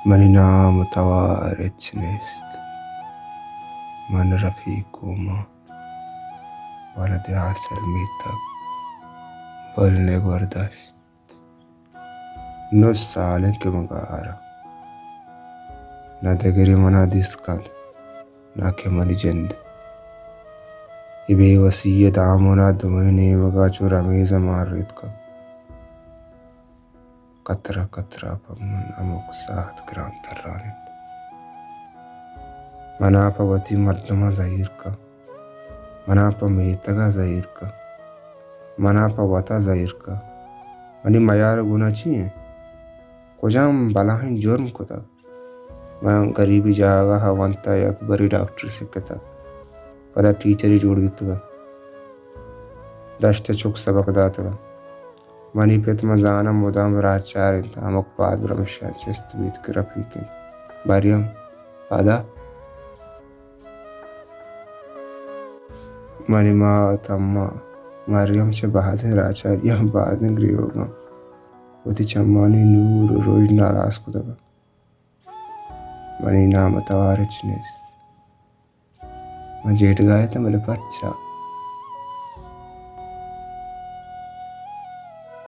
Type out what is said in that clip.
منی نام ءُ توار ہچ نیست۔ من رفیق گوما ولد عاصر میتگ بلنے گوردشت۔ نُہ سال انت کہ من گار آں۔ نہ دگرے منا دیست کنت، نہ کہ منی جند۔ اے بے وسی ءِ دامن ءَ دوئیں نیمگ ءَ چو رمیز ءَ مان ریتکگ۔ قطرہ قطرہ پہ من ہمک ساعت گران تران انت۔ منا پہ وتی مردماں زہیر کن، منا پہ میتگ ءَ زہیر کن، منا پہ وت ءَ زہیر کن۔ منی میار ءِ گناہ چی انت؟ کجام بلاہیں جرم کتگ؟ من گریبی جاگہ ءَ ونت ءُ یک برے ڈاکٹری سکتگ۔ پدا ٹیچرے جوڑ بیتگ۔ دشت ءِ چک سبق داتگ۔ منی پت، من زاناں، مدام راہ چار انت، ہمک پاد برمشاں چست بیت کہ رفیق انت۔ مریم، پدا؟ منی مات، اماں، مریم چہ بازیں راہچاریاں، بازیں گریوگاں وتی چمانی نور ءُ رژن ہلاس کتگ۔ منی نام ءُ توار ہچ نیست۔ من جیڈگا اتاں، بلے پرچا؟